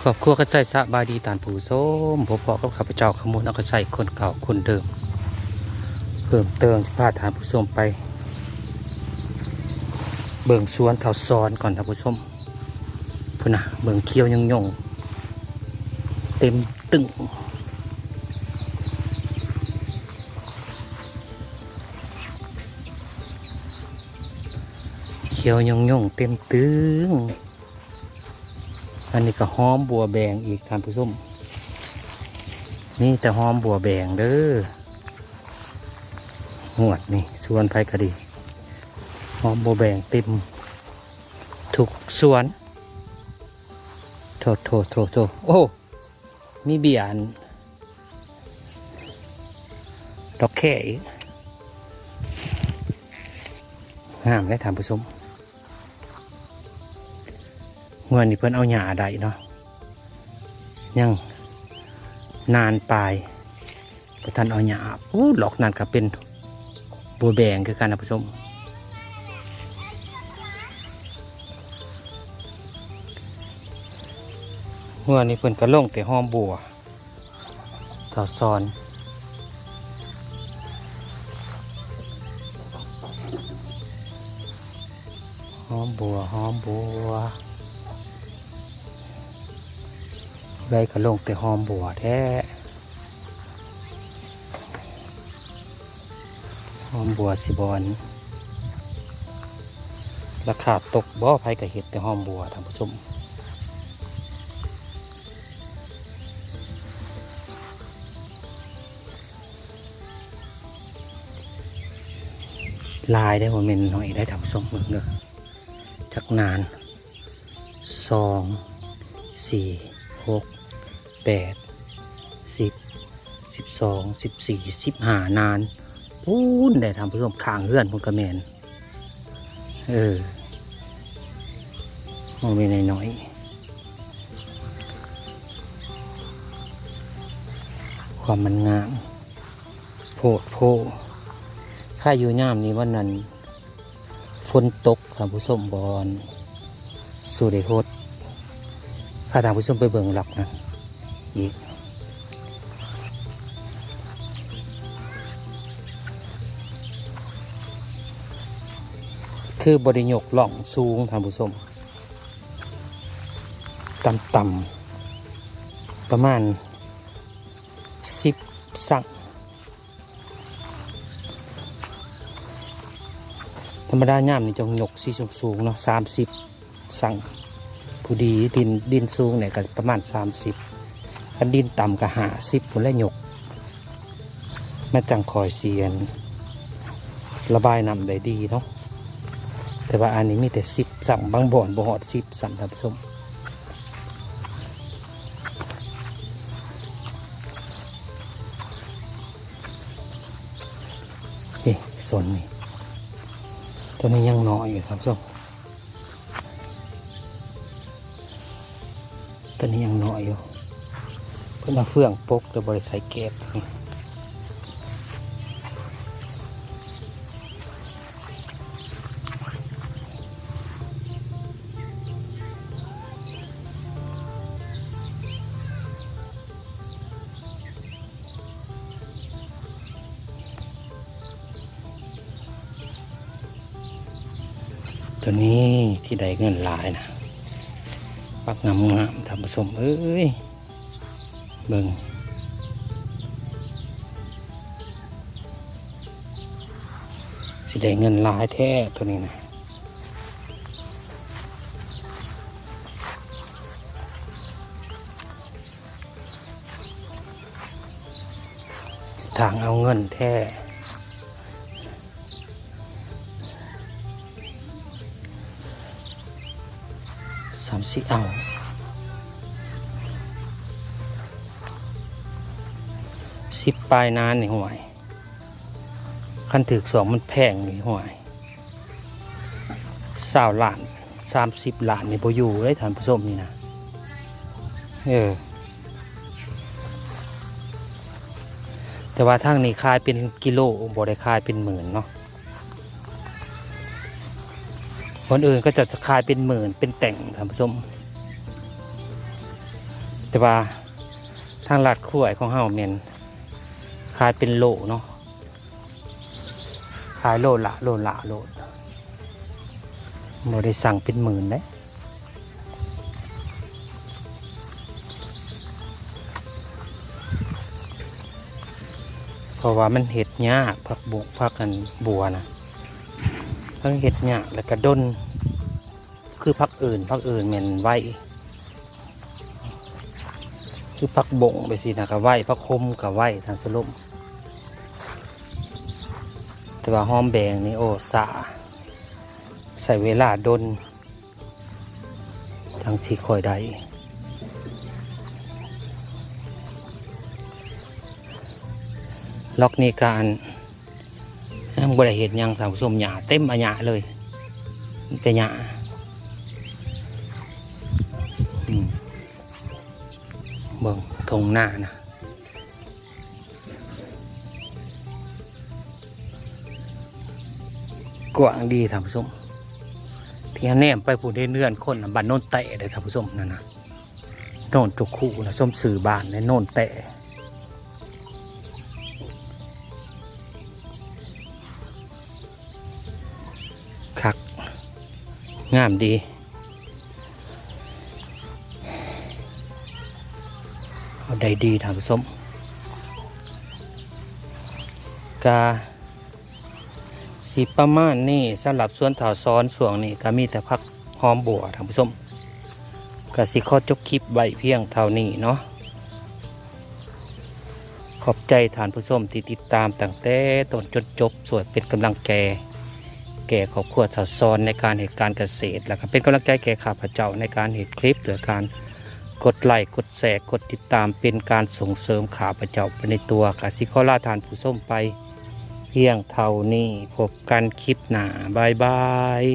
ຄອບຄົວກະໄຊ ສະບາຍດີທ່ານຜູ້ຊົມ, ພົບພໍ້ກັບຂ້າພະເຈົ້າ ຂະມວນ ອາກະໄຊ ຄົນເກົ່າຄົນເດີມ. ເພີ່ມເຕີມ ຈະພາທ່ານຜູ້ຊົມໄປເບິ່ງສວນທ້າວສອນກ່ອນທ່ານຜູ້ຊົມ. ພຸ້ນນະ ເບິ່ງຂຽວຍົ່ງໆ ເຕັມຕຶ້ງ ຂຽວຍົ່ງໆ ເຕັມຕຶ້ງ. ອັນນີ້ກະຫອມບົວແບງອີກທ່ານຜູ້ຊົມ, ມີແຕ່ຫອມບົວແບງເດີ. ງວດນີ້ສວນໃຜກະດີ ຫອມບົວແບງເຕັມທຸກສວນ. ໂທ້ໆໆໆ ໂອ້ ມີເບ້ຍອັນດອກແຄອີກ ງາມເດ້ທ່ານຜູ້ຊົມ. ເມື່ອນີ້ເພິ່ນເອົາຫຍ້າໄດ້ເນາະ, ຍັງນານປາຍ ບໍ່ທັນເອົາຫຍ້າ. ໂອ້ ລອກນັ້ນກະເປັນບົວແບງຄືກັນທ່ານຜູ້ຊົມ. ເມື່ອນີ້ເພິ່ນກະລົງແຕ່ຫອມບົວ ເຈົ້າສອນ ຫອມບົວ ຫອມບົວ ໃດກະລົງແຕ່ຫອມບົວແທ້. ຫອມບົວຊິບໍ່ ລາຄາຕົກບໍ່? ໃຜກະເຮັດແຕ່ຫອມບົວທ່ານຜູ້ຊົມ. ຫຼາຍເດ້ ບໍ່ແມ່ນໜ້ອຍເດ້ທ່ານຜູ້ຊົມ. ເບິ່ງເດີ ຈັກນານ ສອງ ສີ່ ຫົກ ແປດ ສິບ ສິບສອງ ສິບສີ່ ສິບຫ້າ ນານ ພຸ້ນເດ້ທ່ານຜູ້ຊົມ. ຂ້າງເຮືອນພຸ້ນກະແມ່ນ. ເອີ ບໍ່ແມ່ນໜ້ອຍໆ ຄວາມມັນງາມໂພດໂພ. ຖ້າຢູ່ຍາມນີ້ ວັນນັ້ນຝົນຕົກທ່ານຜູ້ຊົມ ບໍ່ ຊິໄດ້ຫົດ. ພາທ່ານຜູ້ຊົມໄປເບິ່ງລັອກນັ້ນອີກ ຄືບໍ່ໄດ້ຍົກລ່ອງສູງທ່ານຜູ້ຊົມ, ຕ່ຳໆ ປະມານສິບຊັງ. ທຳມະດາຍາມນີ້ຕ້ອງຍົກສີສູງໆເນາະ ສາມສິບຊັງ ພໍດີ. ດິນ ດິນສູງນີ້ກະປະມານສາມສິບ, ຄັນດິນຕ່ຳກະຫ້າສິບພຸ້ນແຫຼະຍົກ, ມັນຈັ່ງຄ່ອຍຊິ ອັນ ລະບາຍນ້ຳໄດ້ດີເນາະ. ແຕ່ວ່າອັນນີ້ມີແຕ່ສິບຊ້ຳ, ບາງບ່ອນບໍ່ຮອດສິບຊ້ຳທ່ານຜູ້ຊົມ. ນີ້ ໂຊນນີ້ ໂຕນີ້ຍັງນ້ອຍຢູ່ທ່ານຜູ້ຊົມ, ໂຕນີ້ຍັງນ້ອຍຢູ່. ເພິ່ນເອົາເຟືອງປົກ ແຕ່ບໍ່ໄດ້ໃສ່ແກບ. ໂຕນີ້ທີ່ໄດ້ເງິນຫຼາຍນະ, ບັກງາມໆ ທ່ານຜູ້ຊົມເອີຍ. ເບິ່ງ ຊິໄດ້ເງິນຫຼາຍແທ້ໂຕນີ້ນະ. ທາງເອົາເງິນແທ້. ສາມສີ່ ເອົາ ສິບປາຍນານນີ້ ຫ້ວຍ ຄັນຖືກສອງມັນແພງນີ້ ຫ້ວຍ ຊາວລ້ານ ສາມສິບລ້ານນີ້ບໍ່ຢູ່ເດ້ທ່ານຜູ້ຊົມນີ້ນະ. ເອີ ແຕ່ວ່າທາງນີ້ຂາຍເປັນກິໂລ ບໍ່ໄດ້ຂາຍເປັນໝື່ນເນາະ. ຄົນອື່ນເຂົາເຈົ້າຈະຂາຍເປັນໝື່ນເປັນແຕ່ງທ່ານຜູ້ຊົມ. ແຕ່ວ່າທາງລາດຄວາຍຂອງເຮົາແມ່ນຂາຍເປັນໂລເນາະ ຂາຍໂລລະ ໂລລະໂລດ ບໍ່ໄດ້ສັ່ງເປັນໝື່ນເດ້ ເພາະວ່າມັນເຮັດຍາກ ຜັກບຸ ຜັກອັນບົວນະ ທັງເຮັດຍາກ ແລ້ວກະດົນ ຄືຜັກອື່ນ ຜັກອື່ນແມ່ນໄວ ຄືຜັກບົ້ງໄປຊີ້ນະ ກະໄວ ຜັກໂຂມກະໄວ ທ່ານສະລົມ ແຕ່ວ່າຫອມແບງນີ້ ໂອ້ ຊ້າ ໃຊ້ເວລາດົນ ຈັ່ງຊິຄ່ອຍໄດ້ ລັອກນີ້ກະອັນ ຍັງບໍ່ໄດ້ເຮັດຫຍັງທ່ານຜູ້ຊົມ ຫຍ້າເຕັມອາຫຍ້າເລີຍ ມີແຕ່ຫຍ້າ ອືມ ເບິ່ງທົ່ງນານະ ກວ້າງດີທ່ານຜູ້ຊົມ ທີ່ເຮົາແນມໄປພຸ້ນເຫັນເຮືອນຄົນນະ ບ້ານໂນນແຕ້ເດ້ທ່ານຜູ້ຊົມ ນັ້ນນະ ໂນນຕຸກຄຸນະ ຊົມຊື່ບ້ານແດ່ ໂນນແຕ້ ຄັກ ງາມດີ ເອົາໄດ້ດີທ່ານຜູ້ຊົມ ກະຊິປະມານນີ້ ສຳລັບສວນທ້າວສອນ ຊ່ວງນີ້ກະມີແຕ່ຜັກ ຫອມບົວ ທ່ານຜູ້ຊົມ ກະຊິຂໍຈົບຄລິບໄວ້ພຽງເທົ່ານີ້ເນາະ ຂອບໃຈທ່ານຜູ້ຊົມທີ່ຕິດຕາມຕັ້ງແຕ່ຕົ້ນຈົນຈົບ ຊ່ວຍເປັນກຳລັງແກ່ ແກ່ຄອບຄົວຊາວຊອນໃນການເຮັດການກະເສດ ແລ້ວກະເປັນກຳລັງໃຈແກ່ຂ້າພະເຈົ້າໃນການເຮັດຄລິບ ດ້ວຍການກົດໄລກ໌ ກົດແຊ ກົດຕິດຕາມ ເປັນການສົ່ງເສີມຂ້າພະເຈົ້າໄປໃນຕົວ ກະຊິຂໍລາທ່ານຜູ້ຊົມໄປພຽງເທົ່ານີ້ ພົບກັນຄລິບໜ້າ ບາຍບາຍ.